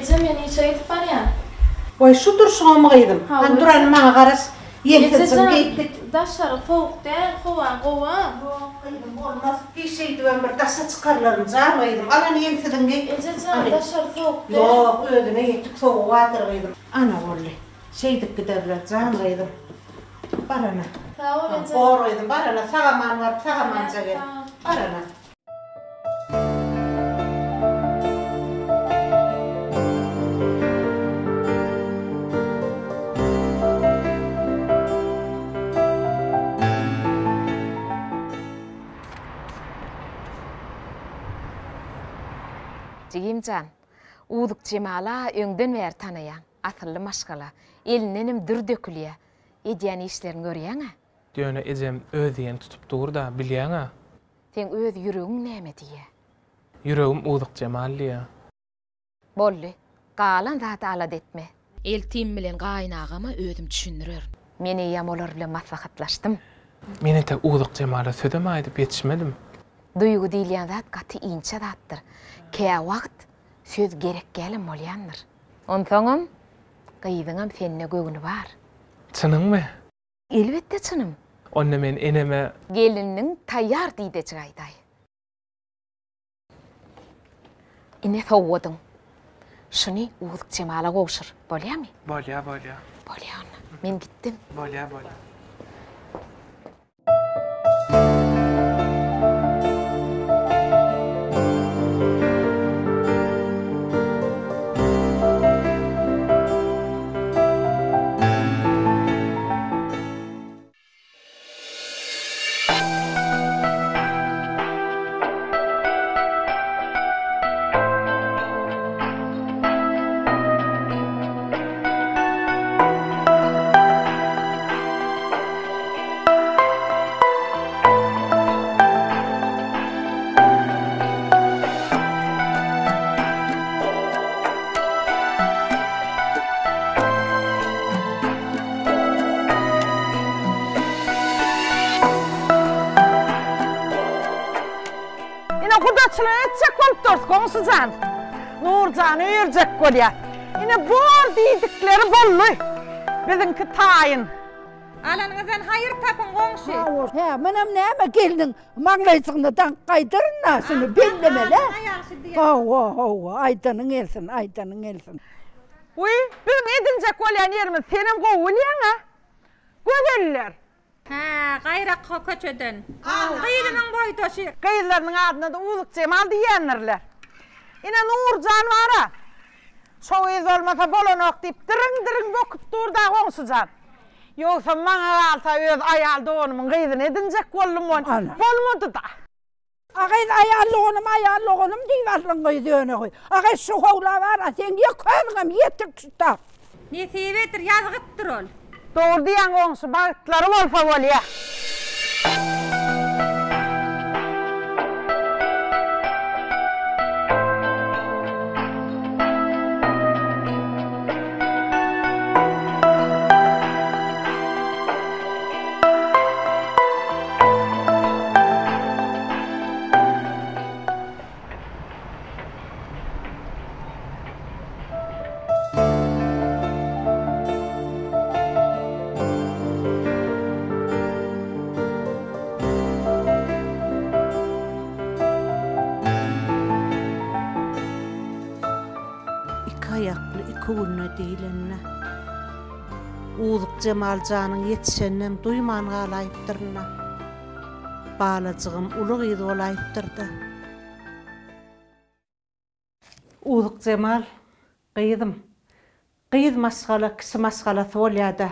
Eje, men işe gidip barýan. Waý, şu durşuňamy gyzym? Hawa. Hany dur hany maňa garaş. Ýeňsizjigini Eje geýip jan, git. daşary sowuk däl, howa gowy. Ýok, gyzym, bolmaz. Hiç şeýdibem bir daşa çykarlaryn, jan gyzym. Al hany ýeňsiziňi geý. Eje jan, Hany. daşary sowuk däl. Ýok, özüne ýetik sowugy bardyr gyzym. Ana boldy. Şeýdip giderler, jan gyzym. Bar ana. Sag bol eje. Bor gyzym, bar ana, sag-aman baryp, sag-amanja gel. Bar ana. Jigim jan, Uzuk Jemala öňden bäri tanaýaň. Asylly maşgala. Elindenem dür dökülýä. Edýän işlerini görýäň-ä. Ýöne ejem öz diýeni tutup dur-da, bilýäň-ä. Seň öz ýüregiň näme diýýä? Ýüregim Uzuk Jemal diýýä. Boldy. Galan zady alada etme. Eltim bilen gaýynagama özüm düşündirerin. Men eýýäm olar bilen maslahatlaşdym. Men entek Uzuk Jemala sözem aýdyp ýetişmedim. Duýgy diýilýän zat gaty inçe zatdyr. Käwagt söz gerek dälem bolýandyr. Onsoňam, gyzyňam sende göwni bar. Çynyňmy? Elbetde çynym. Onda men eneme. Geliniň taýýar diýdejik aýdaý. Ine sowgadyň. Şuny Uzuk Jemala gowşur. Bolýamy? Bolýa, bolýa. Bolýa onda. Men gitdim. Bolýa, bolýa. Ine gudaçylyk etjek bolup durus goňşy jan. Nurjany öýerjek bolýas. Ine bor diýdikleri boldy. Biziňki taýyn. Alanyňyzdan haýyr tapyň goňşy. Hä, munam näme gelniň maňlaýjygyna daňyp gaýdaryn-a, şuny bellemeli-ä. Hawa, hawa, aýdanyň gelsin, aýdanyň gelsin. Wiý, biziň edinjek bolýan ýerimizi senem gowy bilýäň-ä. Gözeller. Hä, gaýraky köçeden. Gyzymyň boýdaşy. Gyzlarynyň adyna-da Uzukjemal diýýändirler. Ine, Nurjan bar-a. Şo gyz bolmasa bolanok diýip, diriň-diriň böküp dur-da goňşy jan. Ýogsam maňa galsa öz aýal doganymyň gyzyny edinjek boldum ony. Bolmady-da. A gyz aýal doganym, aýal doganym diýip aldyň gyz ýöne gyz. A gyz şu howla bar-a seň ýeke özüňem ýetik şu tap. Nesibedir, ýazgytdyr ol. Dogry diýýäň goňşy, bagtlary bolsa bolýa. Iki aýakly iki günde diýlende. Uzukjemal janyň ýetişeninem duýman galaýypdyryn-da. Balajygym uly gyz bolaýypdyr-da. Uzukjemal, gyzym, gyz maşgala kişi maşgalasy bolýa-da.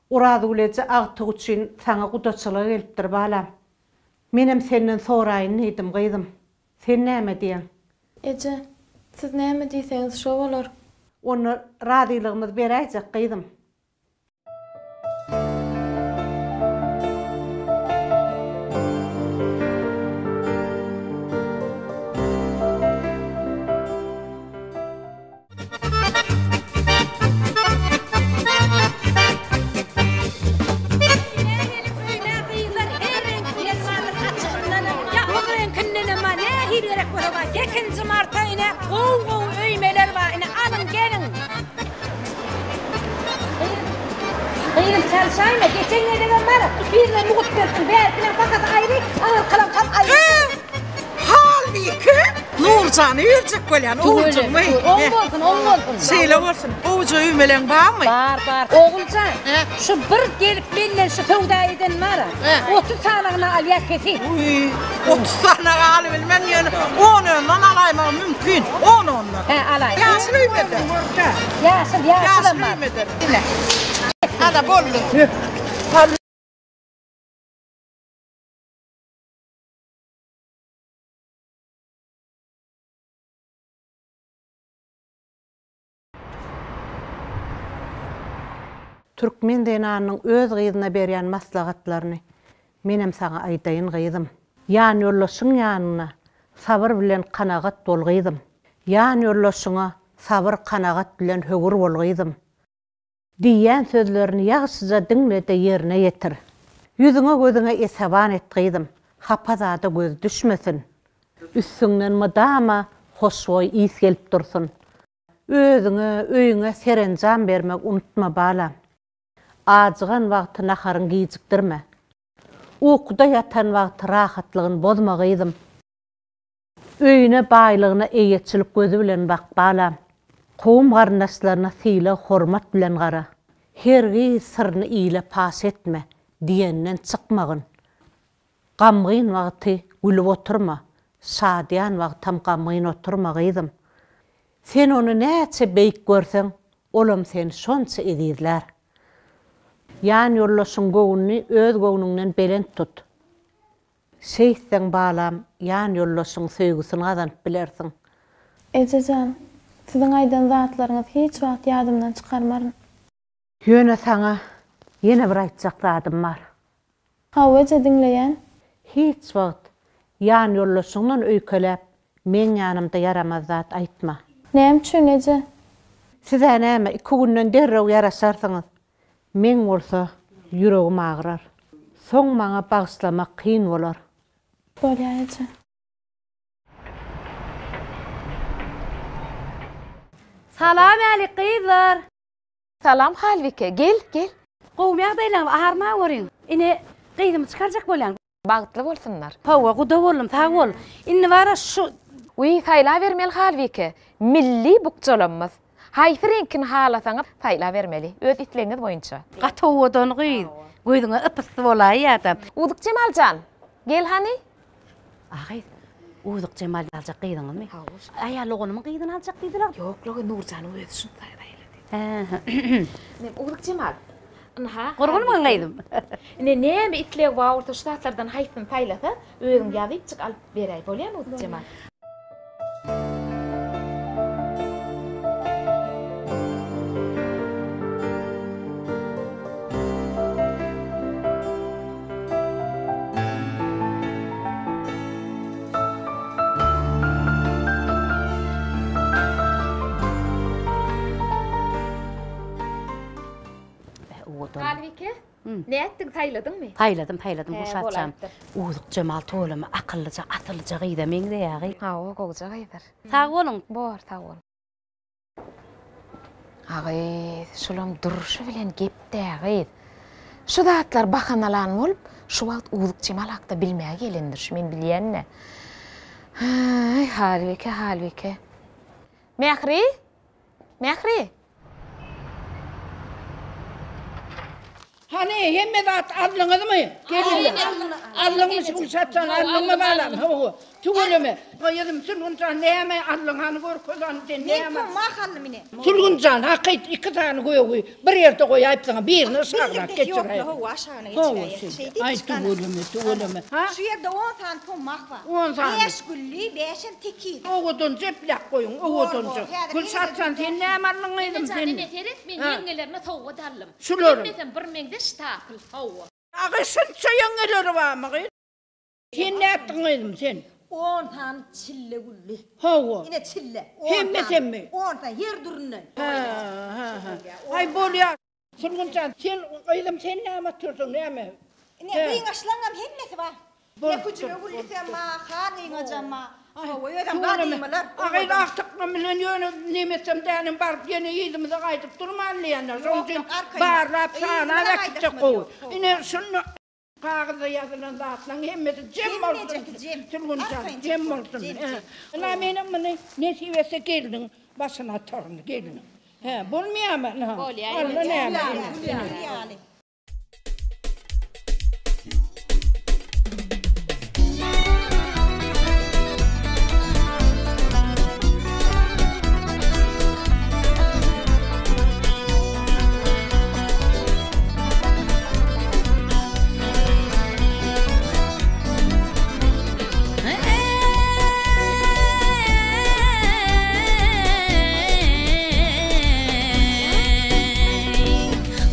Orazgül eje agtygy üçin saňa gudaçylyga gelipdir, balam. Menem senden soraýyn diýdim, gyzym. Sen näme diýýäň? Eje, siz näme diýseňiz şo bolar. Onda razylygymyzy beräýjek, gyzym. Ýapyk reňkindenem bar, nähili gerek bolsa bar. Sekizinji marta ine gowy-gowy öýmeler bar. bar, ine alyň geliň. Gyzym çalşaýma, geçen gezegem bar, birine mugut beripdiň, bärkiniň bahasy aýry, aňyrkylaňkam aýry. He, Halbike, Nurjany berjek bolýan, oguljygymy. Oň bolsun, oň bolsun. Şeýle bolsun, gowuja üwmeleň barmy? Bar, bar. Oguljan, şu bir gelip menden şu söwda eden bar-a, 30 sanagyna alýar kesip. Uý, 30 sanagy alybilmen, ýöne on-ondan alaýmagym mümkin, on-ondan. Hä, alaý. Ýaşyl üwmeden. Ýaşyl, ýaşylam bar. Ýaşyl üwmeden. Ine. Ana, boldy. Türkmen zenanynyň öz gyzyna berýän maslahatlaryny menem saňa aýdaýyn gyzym. Ýanýoldaşyň ýanynda sabyr bilen kanagat bol gyzym. Ýanýoldaşyňa sabyr kanagat bilen höwür bol gyzym. Diýýän sözlerini ýagşyja diňle-de ýerine ýetir. Ýüzüňe-gözüňe esewan et gyzym, hapa zada göz düşmesin. Üstüňden mydama hoşboý ys gelip dursun. Özüňe, öýüňe serenjam bermegi unutma, balam. Ajygan wagty naharyňy gijikdirme. Ukuda ýatan wagty rahatlygyny bozma, gyzym. Öýüne, baýlygyna eýeçilik gözi bilen bak, balam. Kowum-garyndaşlaryna sylag-hormat bilen gara. Hergiz syryny ile paş etme diýenden çykmagyn. Gamgyn wagty gülüp oturma, şadyýan wagtam gamgyn oturma, gyzym. Sen ony näçe beýik görseň, olam seni şonça ezizlär. Ýan ýoldaşyň göwnüni öz göwnüňden belent tut. Şeýtseň, balam, ýan ýoldaşyň söýgüsini gazanyp bilersiň. Eje jan, siziň aýdan zatlaryňyzy hiç wagt ýadymdan çykarmaryn. Ýöne saňa ýene bir aýtjak zadym bar. Hawa eje, diňleýän. Hiç wagt ýan ýoldaşyňdan öýkeläp, meň ýanymda ýaramaz zat aýtma. Näme üçin, eje? Siz-ä näme, iki günden derrew ýaraşarsyňyz. Meň bolsa ýüregim agyrar. Soň maňa bagyşlamak kyn bolar. Bolýar eje. Salam älik gyzlar. Salam Halbike, gel, gel. Gowumy ýagdaýlaryňyz, arma görüň. Ine, gyzymy çykarjak bolýan. Bagtly bolsunlar. Hawa, guda boldum, sag bol. Indi bara şu. Wiý, saýlabermeli Halbike. Milli bukjalamyz. Haýsy reňkini halasaňyz saýlabermeli. Öz islegiňiz boýunça. Gaty owadan gyz. Gözüňe ypysy bolaýýada. Uzuk Jemal jan, gel hany. A gyz, Uzuk Jemal aljak gyzyňyzmy? Aýal doganymyň gyzyny aljak diýdiler. Ýok-la, Nurjanyň özi şuny saýlaýly diýdi. Hä. Men Uzuk Jemal, ynha. Gurgunmyň gyzym? Ine, näme islegi bar bolsa şu zatlardan haýsyny saýlasa, özüň ýazypjyk alyp beräý, bolýamy Uzuk Jemal? Halbike, nätdiň, saýladyňmy? Saýladym, saýladym, Gülşat jan. Uzuk Jemal tüweleme akyllyja, asyllyja gyza meňzeýär gyz. Hawa, gowja gyzdyr. Sag boluň. Bor, sag bol. A gyz, şulam durşy bilen gep-dä gyz. Şu zatlar bahanalan bolup, şu wagt Uzuk Jemal hakda bilmäge gelendir, şu men bilýän-dä. Haý, Halbike, Halbike. Mähri! Mähri! Hany, hemme zat aldyňyzmy? Gelinler. Aldyňmy şu Gülşat jan, aldyňmy balam? Hawa, tüweleme. Gyzym, Sülgün jan, näme aldyň, hany görkez hany sen näme? Men pomah aldym ine. Sülgün jan, hakyt iki sany gögi bir ýerde goýaýypsyň, birini yşagrak geçiräý. Ýok, hawa, aşagyna geçiräýeris. Şeýdip Aý, tüweleme, tüweleme. Ha? Şu ýerde on sany pomah bar. On sany. Bäş gülli, bäşem tekiz. Owadança epläp goýuň, owadança. Gülşat jan, sen näme aldyň gyzym, sen? Enejan, ene seret, men ýeňňelerime sowgat aldym. Şulary. Hemmesem bir meňzeş ştapl, hawa. Agy şunça ýeňňeleri barmy gyz? Sen nätdiň gyzym sen? On sany çille gülli. Hawa. Ine çille. On sany. Hemmesemmi? On sany, her düründen. Hä, hä, hä. Aý bolýar. Sülgün jan, sen gyzym sen näme otyrsyň näme? Ine gyňaçlaňam hemmesi bar. Ine küjüme güllüsem bar, har gyňajam bar. Hawa, özem gadymylar. Agyz agtyklam bilen ýöne nemetsem dänim baryp ýene yzymyza gaýdyp durman diýenler. Şonuň üçin barlap sanap äkitjek gowy. Ine şunda kagyzda ýazylan zatlaryň hemmesi jem bolsun. Sülgün jan, jem bolsun. Ynha menem muny nesip etse gelniň başyna ataryn, gelniň. Hä, bolmaýarmy? Ynha. Bolýar. Alla näme.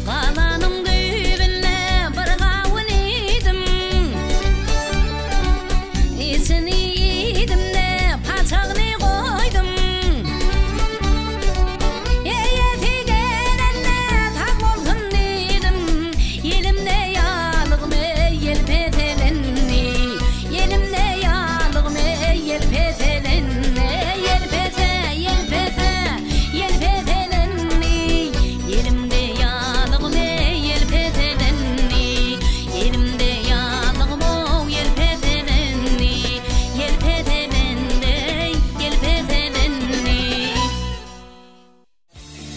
Galanyň düýbünde bir gawun iýdim. Içini iýdim-de, paçagyny goýdum. Eýesi gelende sag bolsun diýdim. Elimde ýalygymy ýel peselendi. Elimde ýalygymy ýel peselendi. Ýel pese, ýel pese, ýel peselendi. Elimde ýalygym ýel peselendi. Elimde ýalygym-ow ýel peselendi. Ýel peselendi, ýel peselendi.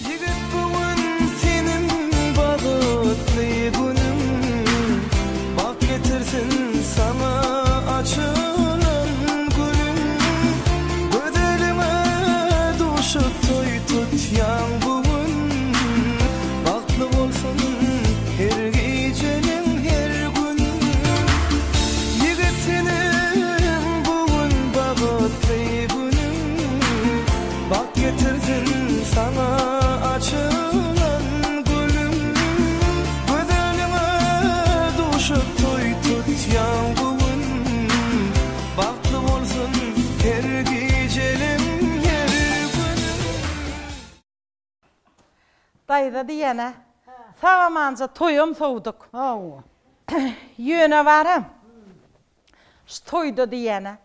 Ýigit bu gün seniň bagtly günüň Bagt getirsin saňa açylan gülüň Gözeliňe duşup toý tutýaň bu gün Bagtly bolsun her gijeniň her günüň Ýigit seniň bu gün bagtly günüň Bagt getirsin saňa açylan gülüň Gözeliňe duşup toý tutýaň bu gün Bagtly bolsun her gijeliň her günüň. Daýza diýene sag-amanja toýam sowduk. Hawa. Ýöne baram, şu toýda diýene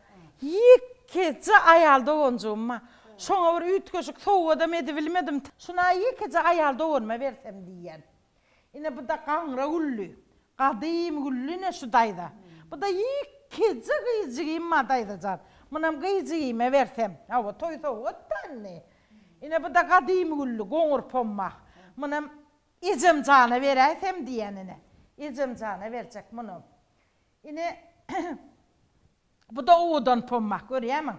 ýekeje aýal doganjygym bar. Şoňa bir üýtgeşik sowgadam edibilmedim. Şuna ýekeje aýal doganyma bersem diýýän. Ine bu-da gaňra gülli. Gadymy gülli ine şu daýza. Bu-da ýekeje gyz jigim bar daýza jan. Munam gyz jigime bersem. Hawa, toý sowgat-da indi. Ine bu-da gadymy gülli goňur pommah. Munam ejem jana beräýsem diýýän ine. Ejem jana berjek munam. Ine bu-da owadan pommah görýämiň.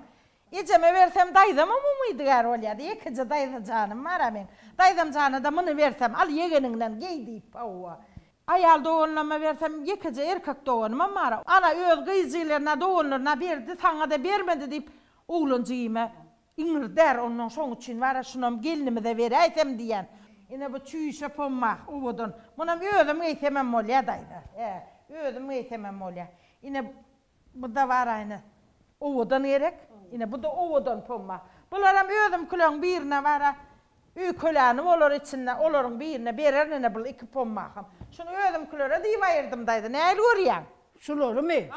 Ejeme bersem daýzamam umydygär bolýardy. Ýekeje daýza janym bar-a meň. Daýzam jana-da muny bersem, al ýegeniňden geý diýip, hawa. Aýal doganlaryma bersem, ýekeje erkek doganymam bar-a. Ana, öz gyzjylaryna, doganlaryna berdi, saňa-da bermedi diýip, oglan jigime Iňirdär onnoň şoň üçin bara şunam gelnimize beräýsem diýýän. Ine bu çüýşe pommah owadan. Munam özüm geýsemem bolýa daýza. Hä, özüm geýsemem bolýa. Ine bu-da bar ine owadan gerek. Ine bu-da owadan pommah. Bularam özümkileň birine bara öýkeläni bolar içinde olaryň birine bererin ine bul iki pommaham. Şuny özümkilere diýip aýyrdym daýza. Nähili görýäň? Şularymy?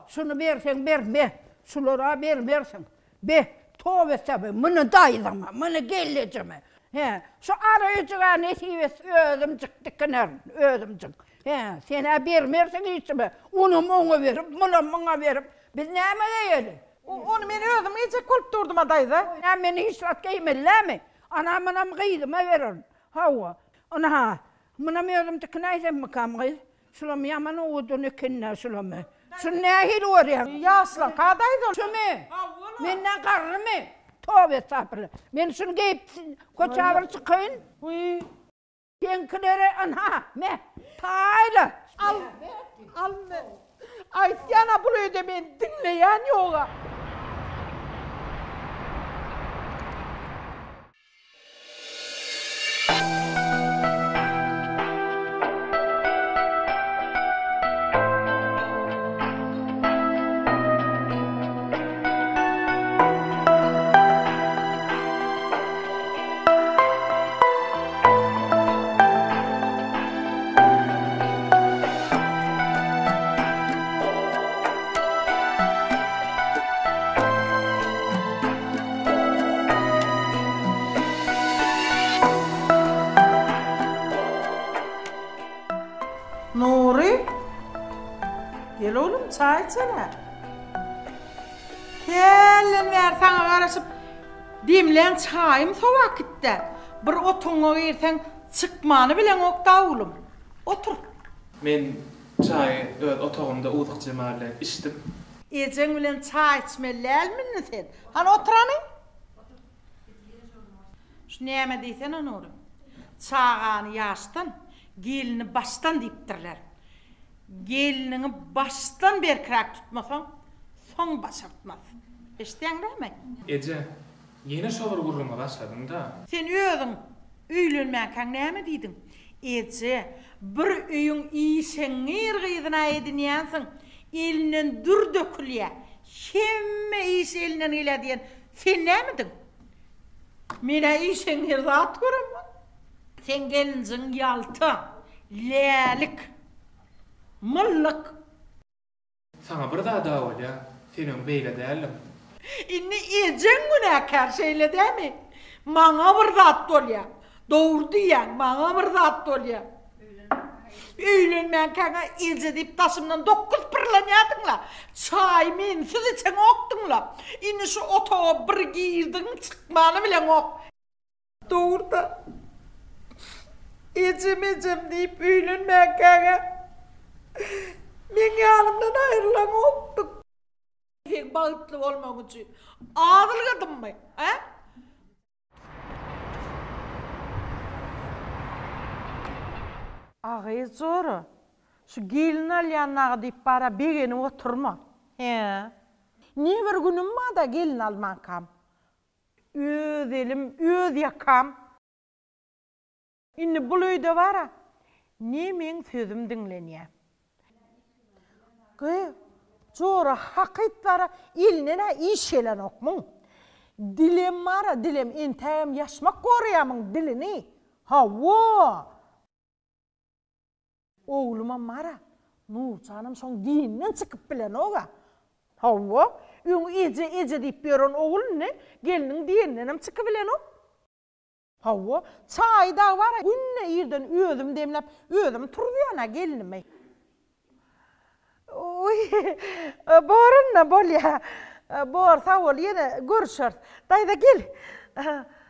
Şuny berseň berme. Şulara bermersiň. Be, toba etsem, muny daýzama, muny gelnejeme. Hä, şu araýjyga nesip etse özümjik dikinerin, özümjik. Hä, sen-ä bermersiň hiç kime. Onam oňa berip, munam muňa berip, biz näme geýeli? Ony men özüm geýjek bolup durdum-a, daýza. Nä, men hiç zat geýmeli dälmi? Ana, munam gyzyma bererin. Hawa, ynha, munam özüm dikinäýsemmikam, gyz? Şulam ýaman owadan eken-dä şulamy. Şuny nähili görýäň? Ýaşlaňka daýza. Şumy? Menden garrymy? Toba estagfirullah. Men şuny geýip köçä bir çykaýyn. Wiý. Seňkilere ynha, me, paýla. Al, al men. Aýtýan-a bul öýde meni diňleýän ýog-a. Nury! Gel oglum, çaý içeli. Hälden bäri saňa garaşyp, demlän çaýym sowap gitdä. Bir otagyňa girseň, çykmany bileňok-da oglum. Otur. Men çaýy öz otagymda Uzuk Jemal bilen içdim. Ejeň bilen çaý içmeli dälmi indi sen? Hany otur hany. Şu näme diýsene Nury. Çagany ýaşdan, gelini başdan diýipdirler. Gelniňi başdan berkiräk tutmasaň, soň başartmaz. Eşidýäň dälmi? Eje, ýene şo bir gürrüňe başladyň-da. Sen özüň öýlenmänkäň näme diýdiň? Eje, bir öýüň işeňňir gyzyna edinýänsiň, elinden dür dökülýä, hemme iş elinden gelýä diýen sen nämediň? Men-ä işeňňir zat göremok. Seň gelinjigiň ýalta, lälik, myllyk. Saňa bir zad-a bolýa, sen öň beýle däldiň. Indi ejeň günäkär, şeýle dämi? Maňa bir zat bolýa. Dogry diýýäň, maňa bir zat bolýa. Öýlenmänkäň-ä eje diýip daşymdan dokuz pyrlanýardyň-la. Çaýy mensiz içeňokdyň-la. Indi şu otaga bir girdigiň çykmany bileňok. Dogruda, ejem ejem diýip öýlenmänkäň-ä meň ýanymdan aýrylaňokdyň. Seň bagtly bolmagyň üçin az ylgadymmy, hä? A gyz jora, şu gelin alýan dagy diýip bara begenip oturma. Hä. Ne bir günüm bar-da gelin almankam. Öz elim, öz ýakam. Indi bul öýde bar-a, ne meň sözüm diňlenýä. Gyz, jora hakyt bar-a, elinden-ä iş gelenok muň. Dilem bar-a, dilem, entägem ýaşmak goraýa muň dilini. Hawa! Oglumam bar-a, Nurjanam şoň dininden çykyp bilenog-a. Hawa, öň eje, eje diýip ýören ogul indi gelniň diýenindenem çykybilenok. Hawa, çaýy dagy bar-a, günde irden özüm demläp, özüm turuzýan-a gelnimi. Oý, bor onda, bolýa. Bor, sag bol, ýene görüşeris. Daýza, gel.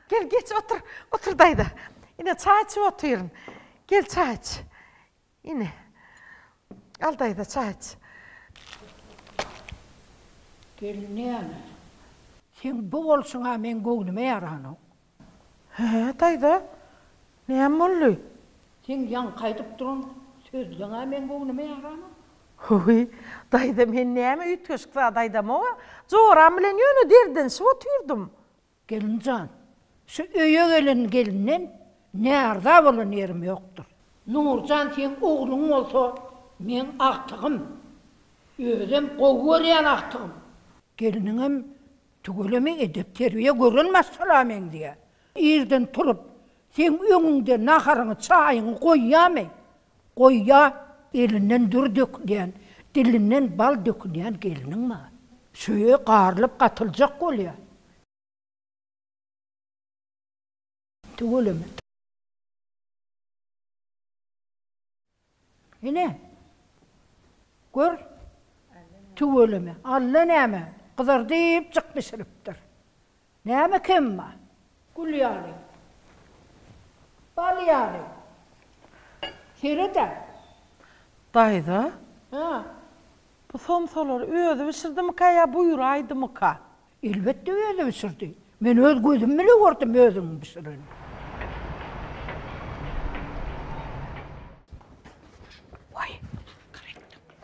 Gel, geç, otur, otur daýza. Ine, çaý içip otyryn. Gel, çaý iç. Ine. Al daýza, çaý iç. Gelin näme? Seň bu bolşuň-a meň göwnüme ýaranok. Hä, daýza, näme boldy? Seň ýaňky aýdyp duran sözleň-ä meň göwnüme ýaranok. Hoý, daýza, men näme üýtgeşik zat aýdamog-a. Joram bilen ýöne derdinişip otyrdym. Gelin jan, şu öýe gelen gelinden närza bolan ýerim ýokdur. Nurjan seň ogluň bolsa meň agtygym. Özem gowy görýän agtygym. Gelniňem Tüweleme edep-terbiýe gören maşgala meňzeýär. Irden turup, seň öňüňde naharyňy, çaýyňy goýýarmy? Goýýar. Elinden dür dökülýän, dilinden bal dökülýän gelniň bar. Şöýe garylyp gatyljak bolýar. Tüweleme. Ine, gör, tüweleme, Alla näme, gyzardypjyk bişiripdir. Näme kem bar? Gül ýaly, bal ýaly. Seret-ä. Daýza, Hä? bu somsalary özi bişirdimikä ýa buýraýdymyka? Elbetde özi bişirdi. Men öz gözüm bile gördüm özüniň bişirenini. Waý,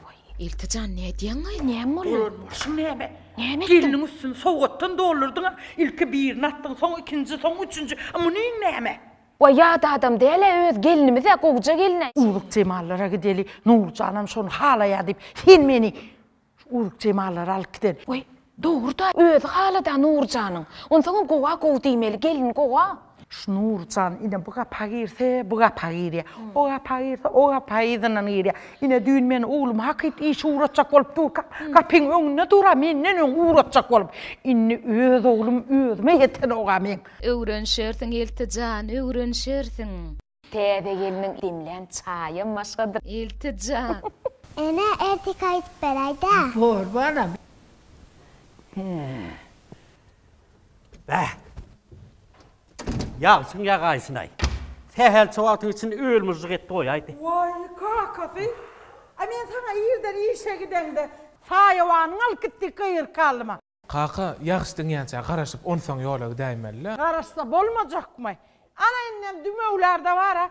waý, Iltijan nädýäň-aý, näme boldy? Bolan bolşuň näme? Näme etdim? Gelniň üstüni sowgatdan doldurdyň-a, ilki birini atdyň, soň ikinji, soň üçünji, a munyň näme? Waý, ýat adam däl-ä, öz gelinimiz-ä, gowuja gelin-ä. Uzuk Jemallara gideli, Nurjanam şony halaýar diýip, sen meni Uzuk Jemallara alyp giden. Waý, dogry-da, özi halad-a Nurjanyň. Onsoňam gowa gowy diýmeli, gelin gowa. Şu Nurjan ine bu gapa girse, bu gapa girýär. O gapa girse, o gapa yzyndan girýär. Ine düýn meni oglum hakyt işe ugratjak bolup durka, gapyň öňünde dur-a, menden öň ugratjak bolup. Indi öz oglum özüme ýetenog-a meň. Öwrenişersiň, Elti jan, öwrenişersiň. Täze gelniň demlän çaýam başgadyr. Iltija. Ene, erteki aýdyp beräý-dä. Bor, balam. Bäh! Ýagşyň ýagaýşynaý. Sähelçe wagtyň içinde öl-myžžyk etdi goýaýdy. Waý, kakasy, a men saňa irden işe gideňde saýawanyňy alyp git diýip gygyryp galdym-a. Kaka, ýagyş diňýänçä garaşyp, onsoň ýola gidäýmeli-dä. Garaşsa bolmajakmy? Ana indem dümewlerde bar-a,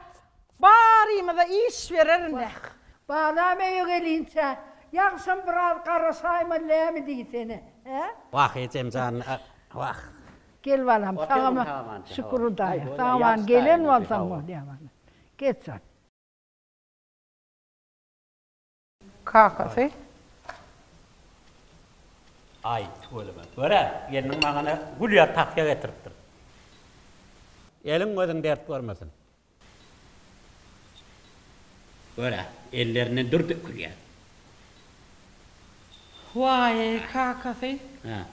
barymyza iş berer indi. Wah, balam öýe gelinçä, ýagşam biraz garaşaýmaly dämi diýsene, hä? Wah, ejem jan, wah. Gel balam, sag-aman, şükür Hudaýa, sag-aman gelen bolsaň bolýa balam. Geç jan. Kakasy. Aý, tüweleme. Gör-ä, gelniň maňa ne gül ýaly tahýa getiripdir. Eliň gözüň dert görmesin. Gör-ä, ellerinden dür dökülýär. Waý, kakasy. Hä.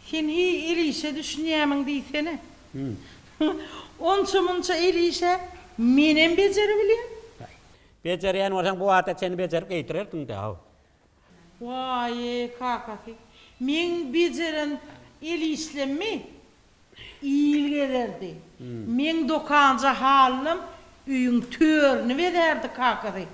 Sen hiý el işe düşünýämiň diýsene. Onça-munça el iş-ä menem bejeribilýän. Bejerýän bolsaň bu wagta çenli bejerip geýdirerdiň-dä-ow. Waý-eý, kakasy, meň bejeren el işlemmi il gezerdi. Meň dokanja halym öýüň törüni bezärdi, kakasy.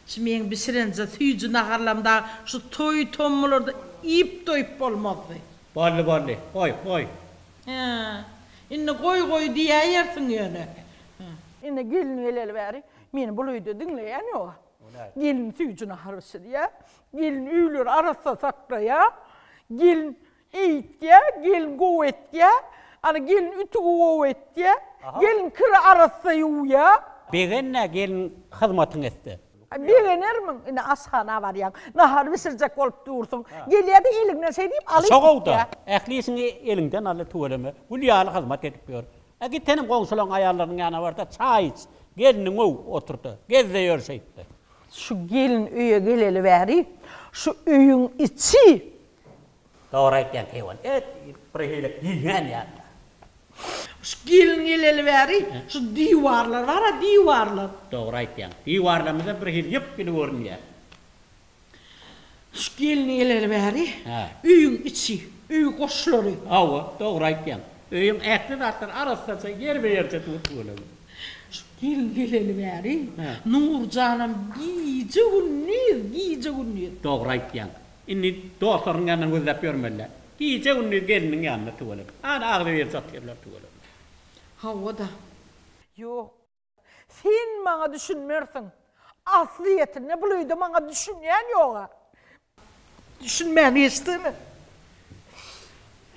Şu meň bişirenje süýji naharlam dagy şu toý-tommularda iýip doýup bolmazdy. Boldy, boldy, goý, goý. Hä, indi goý-goý diýäýersiň ýöne. Indi gelin geleli bäri meni bul öýde diňleýän ýog-a. Gelin süýji nahar bişirýär, gelin öýleri arassa saklaýar, gelin eýtýär, gelin gowy etýär, ana gelin ütügi gowy etýär, gelin kiri arassa ýuwýar. Begenme gelin hyzmatyň etse. Begenermiň, indi aşhana barýaň, nahar bişirjek bolup dursuň, gelýär-de eliňden şeý diýip alyp Şo gowuda, gitýär. ähli işiňi eliňden aldy tüweleme, gül ýaly hyzmat edip ýör. A git senem goňşulaň aýallarynyň ýanyna bar-da, çaý iç, gelniňi öw, otur-da, gez-de ýör şeýtde. Şu gelin öýe geleli bäri, şu öýüň içi. Dogry aýtýaň keýwan, et birhili giňän ýaly. Şu gelin geleli bäri, şu diwarlar bar-a, diwarlar. Dogry aýtýaň, diwarlarymyzam birhili ýyp-ýyly görünýär. Şu gelin geleli bäri öýüň içi, öý goşlary. Hawa, dogry aýtýaň. Öýüň ähli zatlary arassaja, ýerbe-ýerje dur tüweleme. Şu gelin geleli bäri Nurjanam gije-gündiz, gije-gündiz. Dogry aýtýaň. Indi dostlarynyň ýanyndan gözläp ýörmeli-dä. Gije-gündiz gelniniň ýanynda tüweleme. Ana agzybirje otyrlar tüweleme. Hawa-da. Ýok, Sen maňa düşünmersiň. Aslyýetinde bul öýde maňa düşünýän ýog-a. Düşünmän geçsene.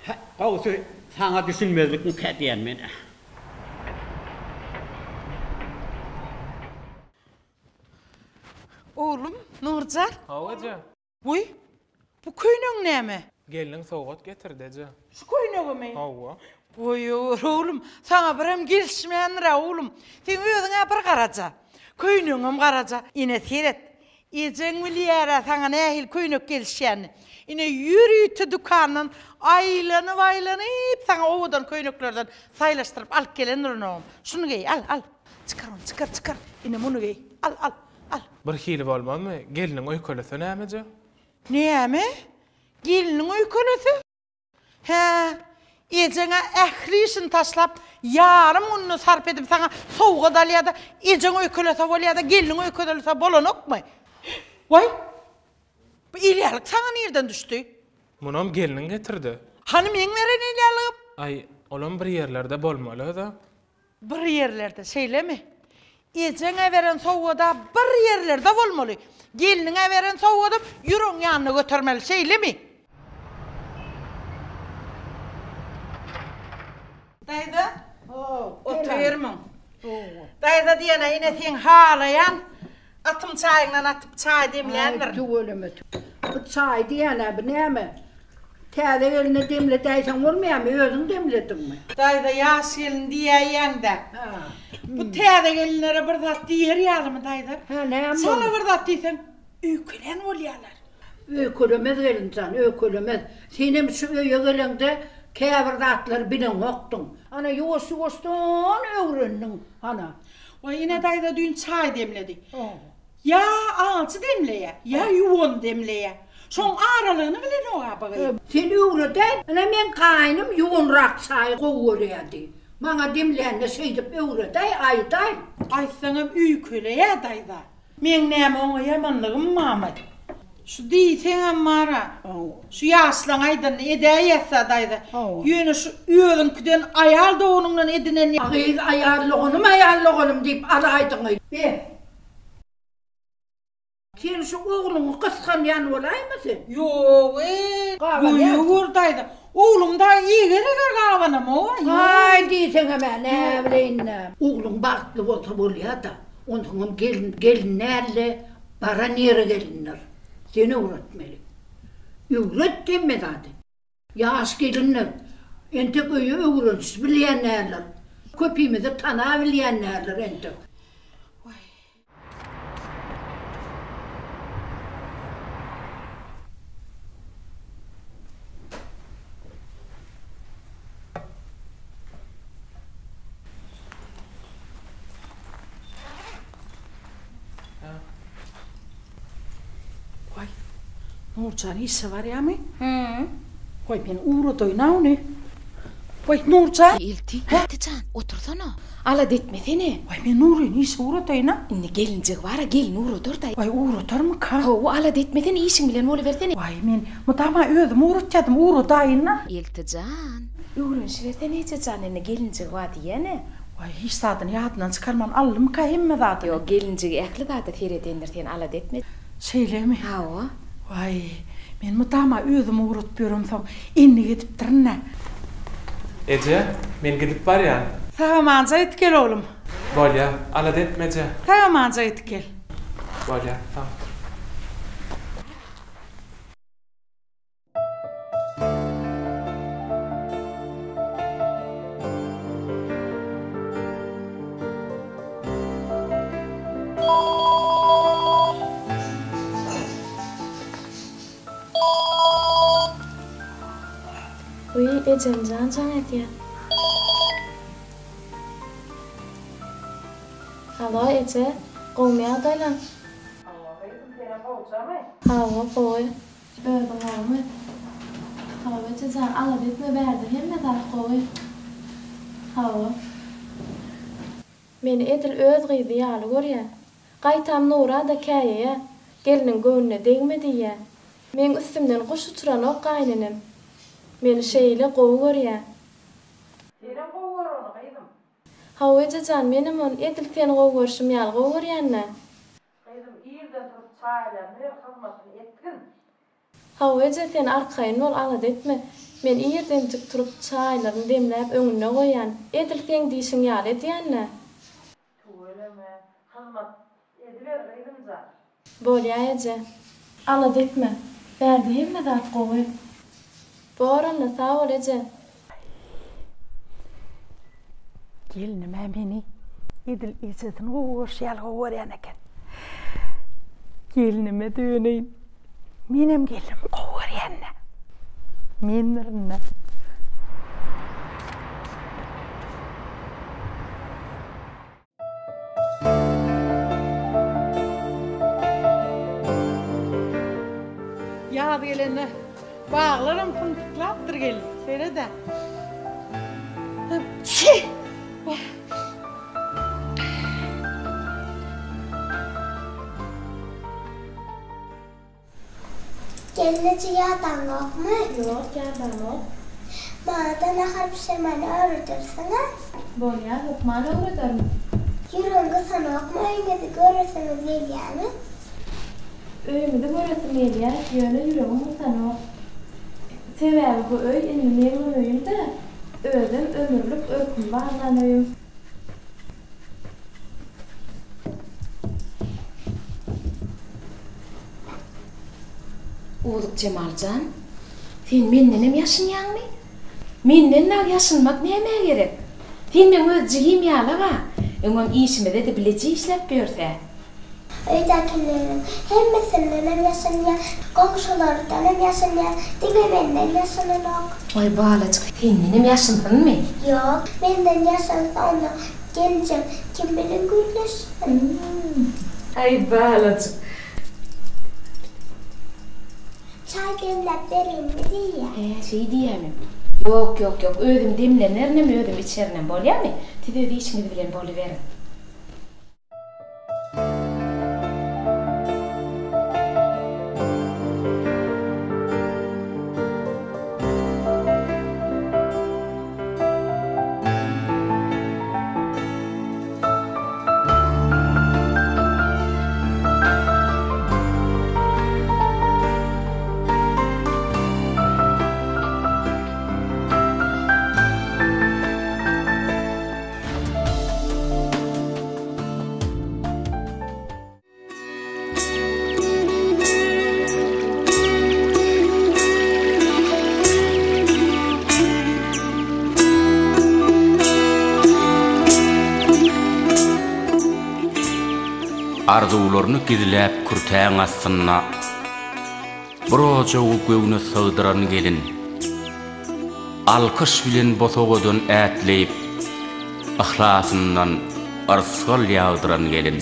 Hä, gowusy saňa düşünmezlikmikä diýýän men-ä. Oglum, Nurjan. Hawa, eje. Wiý, bu köýnegiň näme? Gelniň sowgat getirdi, eje. Şu köýnegimi? Hawa. Goýawer, oglum, saňa birem gelişmändir-ä, oglum. Seň özüň-ä bir garaja. Köýnegiňem garaja. Ine, seret, ejeň bilýär-ä saňa nähili köýnek gelişýänini. Ine, ýörite dükandan aýlanyp-aýlanyp saňa owadan köýneklerden saýlaşdyryp alyp gelendirin, oglum. Şuny geý, al, al. Çykar ony, çykar, çykar. Ine, muny geý. Al, al. Al. Birhili bolmazmy? Gelniň öýkelese nämeje? Näme? Gelniň öýkelese? Hä, ejeň-ä ähli işini taşlap, ýarym gününi sarp edip saňa sowgat alýa-da, ejeň öýkelese bolýa-da, gelniň öýkelese bolanokmy? Waý, bu elýaglyk saňa nirden düşdi? Munam gelniň getirdi. Hany meň beren elýaglygym? Aý, olam bir ýerlerde bolmaly öz-ä. Bir ýerlerde, şeýlemi? Ejeň äberen sowgad-a bir ýerlerde bolmaly. Gelniň äberen sowgadam ýüregiň ýanyna götermeli, şeýlemi? Daýza, otyrmyň? Daýza diýene ine seň halaýan atym çaýyňdan atyp çaý demländirin. Aý, tüweleme. Bu çaý diýen-ä bu näme? Täze gelne demledäýseň bolmaýarmy, özüň demlediňmi? Daýza ýaş gelin diýäýýäň-dä. Bu täze gelinlere bir zat diýer ýalymy daýza? Hä, näme boldy? Sana bir zat diýseň, öýkelän bolýarlar. Öýkelemez gelinjan, öýkelemez. Senem şu öýe geleňde käbir zatlary bileňokdyň. Ana, ýuwaş-ýuwaşdan öwrendiň, ana. Waý, ene daýza düýn çaý demledi. Ýa ajy demleýä, ýa ýuwan demleýä. Şoň aralygyny bilenok-a bu gyz. Sen öwredäý. Ine meň gaýnym ýuwanrak çaýy gowy görýärdi. Maňa demlände şeýdip öwredäý, aýdaý. Aýtsaňam öýkeleýä daýza. Meň näme oňa ýamanlygym barmy? Şu diýseňem bar-a. Şu ýaşlaň aýdanyny edäýýäs-ä daýza. Ýöne şu özüňkiden aýal doganyňdan edinen. A gyz aýal doganym, aýal doganym diýip alaýdyňy. Be. Sen şu ogluňy gysganýan bolaýma sen? Ýog-eý, goýa gör daýza. Oglum dagy eger-eger gabanamog-a, ýok. Aý, diýseňem-ä, näbileýin-dä. Ogluň bagtly bolsa bolýa-da. Onsoňam gelin gelin däl-de, baran ýere gelindir. Sen öwretmeli. Öwret hemme zady. Ýaş gelinler entek öýe öwrenişip bilýän däldir. Köpimizi tanabilýän däldir entek. Waý, Nurjan işe barýamy? Hä. Waý, men ugradaýyn-a ony. Waý, Nurjan! Elti, Elti jan, otursana. Alada etmesene. Waý, men Nuryny işe ugradaýyn-a. Indi gelinjigi bar-a, gelin ugradar-da. Waý, ugradarmyka? Hawa, alada etmesene, işiň bilen bolubersene. Waý, men mydama özüm ugratýadym, ugradaýyn-a. Elti jan, öwrenişibersene eje jan, indi gelinjigi bar diýýän-ä. Waý, hiç zadyny ýadyndan çykarman aldymyka hemme zadyny? Ýok, gelinjigi ähli zada seredendir, sen alada etme. Şeýlemi? Hawa. Waý, men mydama özüm ugradyp ýöremsoň, endik edipdirin-dä. Eje, men gidip barýan. Sag-amanja git gel, oglum. Bolýa, alada etme, eje. Sag-amanja git gel. Bolýa, sag otur. Wiý, ejemjan jaň edýär. Alo, eje, gowumy ýagdaýlaň? Hawa, gyzym, senem gowjamy? Hawa, gowy. Özüň gowumy? Hawa ejejan, alada etme bärde hemme zat gowy. Hawa. Meni edil öz gyzy ýaly görýä. Gaýtam Nura-da käýeýä, gelniň göwnüne degme diýýä. Meň üstümden guş uçuranok gaýynenem. Meni şeýle gowy görýä. Senem gowy gör ony, gyzym. Hawa ejejan, menem ony edil seni gowy görşüm ýaly gowy görýän-dä. Gyzym, irden turup çaýlaryny ber, hyzmatyny etgin. Hawa eje, sen arkaýyn bol, alada etme. Men irdenjik turup çaýlaryny demläp öňünde goýýan. Edil seň diýşiň ýaly edýän-dä. Tüweleme, hyzmat ediber gyzym jan. Bolýa eje. Alada etme. Bärde hemme zat gowy. Bor onda, sag bol eje. Gelnim-ä meni edil ejesini gowy görşi ýaly gowy görýän eken. Gelnime döneýin. Menem gelnimi gowy görýän-dä. Mendirin-dä. Ýaz gelende baglaram pyntyklapdyr gelin. Seret-ä. Gelneje ýadaňokmy? Ýok, ýadamok. Maňada nahar bişirmäni öwredersiňä? Bolýa, hökman öwrederin. Ýüregiň gysanokmy öýüňizi göresiňiz gelýämi? Öýümizi göresim gelýä, ýöne ýüregim gysanok. Sebäbi bu öý indi meňem öýüm-dä, özem ömürlik örküm baglan öýüm. Uzuk Jemal jan, sen mendenem ýaşynýaňmy? Menden dagy ýaşynmak nämä gerek? Sen meň öz jigim ýaly-a, öňem işimize-de bileje işläp ýörs-ä. Öýdäkileriň hemmesindenem ýaşynýar, goňşulardanam ýaşynýar, diňe menden ýaşynanok. Waý, balajyk, sendenem ýaşynsynmy? Ýok, menden ýaşynsa onda. Gelinjem kim bilen gürleşsin? Aý balajyk. Çaý demläp bereýinmi diýýä. Hä, şeý diýýämi? Ýok, ýok, ýok, özüm demlenerinem, özüm içerinem, bolýamy? Siz öz işiňiz bilen boluberiň. Arzuwlaryny gizläp kürtäň astynda, Bir ojagy göwne sygdyran gelin. Alkyş bilen bosagadan ätleýip, Yhlasyndan yrsgal ýagdyran gelin.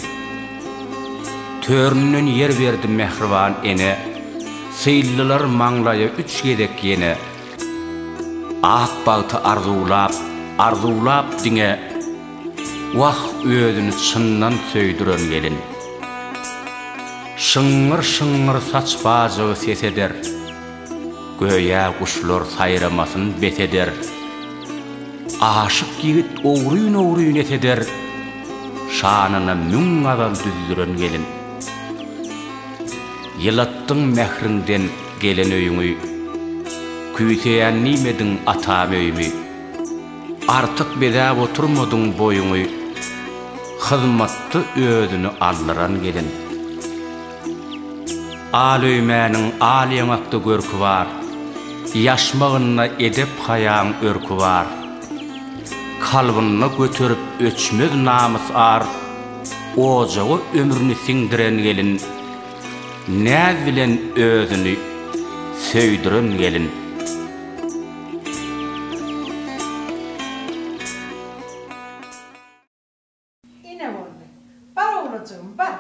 Töründen ýer berdi mähriban ene, Syldylar maňlaýa üç gezek ýene. Ak bagty arzuwlap, arzuwlap diňe, Wah, özüni çyndan söýdüren gelin. Şyňňyr-şyňňyr saç bajagy ses eder, Göýä guşlar saýramasyn bes eder. Aşyk ýigit ogryn-ogryn eseder, Şanyna müň gazal düzdüren gelin. Ýylatdyň mähriňden gelen öýüňi, Küýseýän diýmediň atam öýümi. Artyk bezäp oturmadyň boýuňy, Hyzmatda özüni aldyran gelin. Al öýmäniň al ýaňakda görki bar, Ýaşmagynda edep-haýaň örki bar. Kalbynda göterip öçmez namys-ar, Ojaga ömrüni siňdiren gelin, Näz bilen özüni söýdüren gelin. Ine boldy. Bar owlajygym, bar.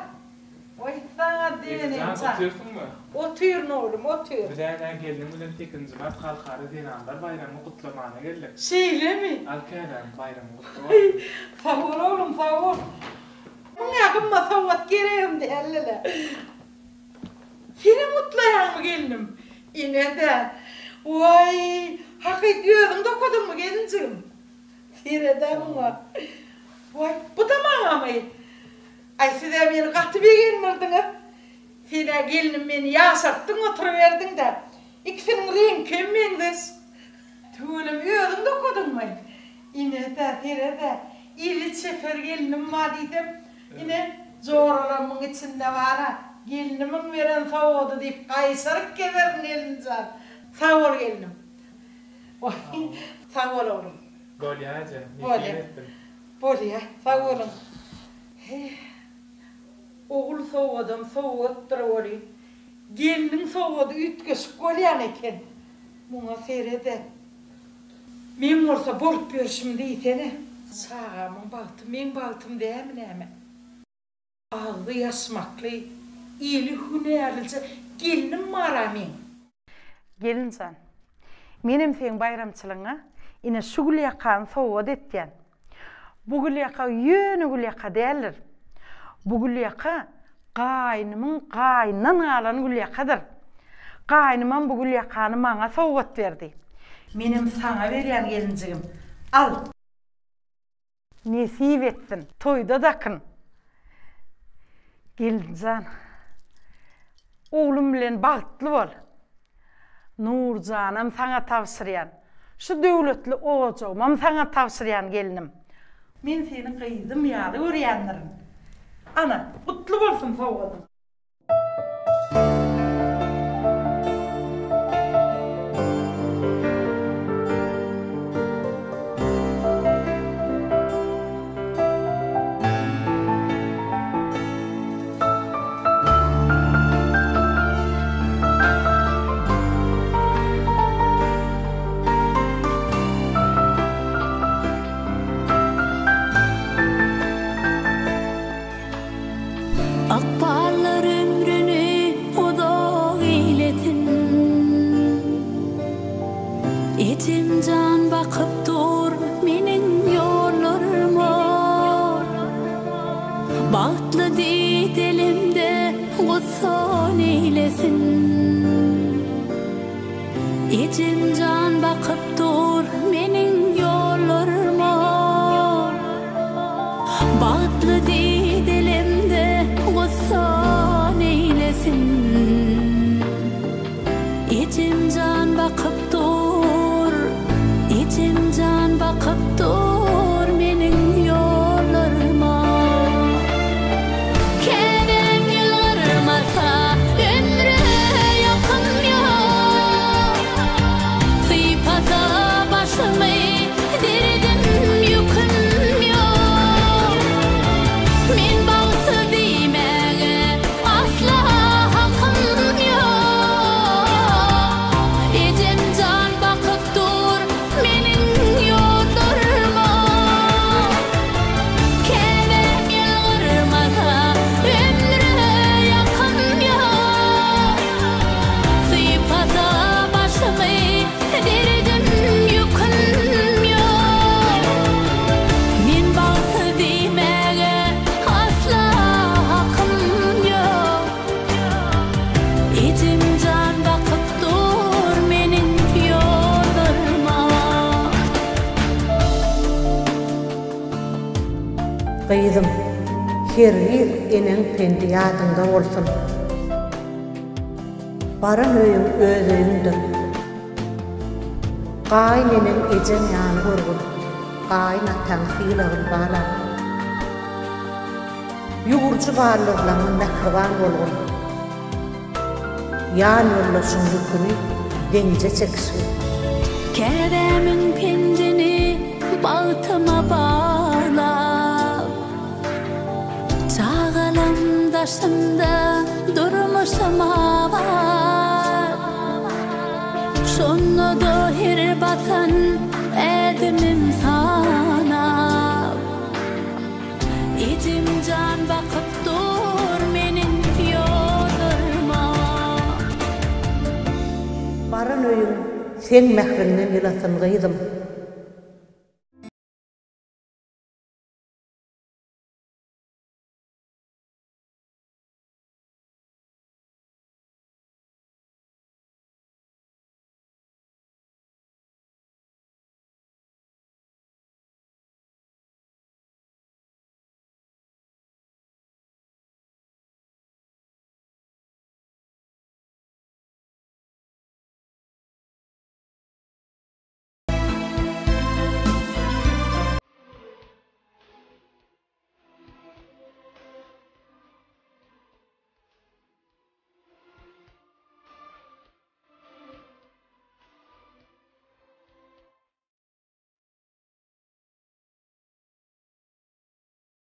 Oý, saňa deneýin Ejejan, çaý. otyrsyňmy? Otyryn oglum, otyr. Biz ä-nä gelniň bilen sekizinji mart Halkara zenanlar baýramyny gutlamana geldik. Şeýlemi? Al käbäm, baýramyň gutly bolsun. Heý, sag bol oglum, sag bol. Muňa gymmat sowgat geregem däldi-le. Senem gutlaýaňmy gelnim? Ine-dä. Waý, hakyt özüň dokadyňmy gelinjigim? Sered-ä muňa. Waý, bu-da maňamy? Aý, siz-ä meni gaty begendirdiňiz. Sen-ä gelnim meni ýaşartdyň oturyberdiň-dä. Ikisiniň reňkem meňzeş. Tüweleme, özüň dokadyňmy? Ine-dä, sered-ä, eli çeper gelnim bar diýsem, ine, joralarymyň içinde bar-a, gelnimiň beren sowgady diýip gaýşaryp gezerin gelinjan. Sag bol gelnim. Waý, sag bol oglum. Bolýa eje, nesip etsin. Bolýa, sag boluň. Heý, ogul sowgadam sowgatdyr welin, gelniň sowgady üýtgeşik bolýan eken. Muňa sered-ä. Meň bolsa bolup ýörşüm diýsene. Çagamyň bagty meň bagtym dämi näme? Agzy ýaşmakly, eli hünärlije gelnim bar-a meň. Gelinjan, menem seň baýramçylygyňa ine şu gülýakany sowgat etýän. Bu gülýaka ýöne gülýaka däldir. Bu gülýaka gaýnymyň gaýyndan galan gülýakadyr. Gaýnymam bu gülýakany maňa sowgat berdi. Menem saňa berýän gelinjigim. Al! Nesip etsin, toýda dakyn. Gelinjan, oglum bilen bagtly bol. Nurjanam saňa tabşyrýan. Şu döwletli ojagymam saňa tabşyrýan gelnim. Men seni gyzym ýaly görýändirin. Ana, gutly bolsun sowgadyň. Ejem jan bakyp dur meniň ýollaryma. Bagtly didelemde gussa neýlesin. Ejem jan bakyp dur, ejem jan bakyp dur meniň ýollaryma. Käbäm ýylgyrmasa ömre ýakym ýok. Sypasa başymy derdim ýüküm ýok. Men bagtsyz diýmäge asla hakym ýok. Ejem jan bakyp dur meniň ýollaryma. Käbäm ýylgyrmasa ömre ýakym ýok. Sypasa başymy derdim ýüküm ýok. Men bagtsyz diýmäge asla hakym ýok. Ejem jan bakyp dur meniň ýollaryma. Gyzym, hergiz eneň pendi ýadyňda bolsun. Baran öýüň öz öýüňdir. Gaýyn eneň ejeň ýaly görgün, gaýyn ataň sylagyn balam. Ýugurjy ballarlaňa mähriban bolgun. Ýan ýoldaşyň ýüküni deňje çekişgin. Käbämiň pendini bagtyma baglap. Çagalam daşymda durmuşym abat. Şonda-da her basan ädimim sanap. Ejem jan bakyp dur meniň ýollaryma. Baran öýüň seň mähriňden ýylasyn gyzym.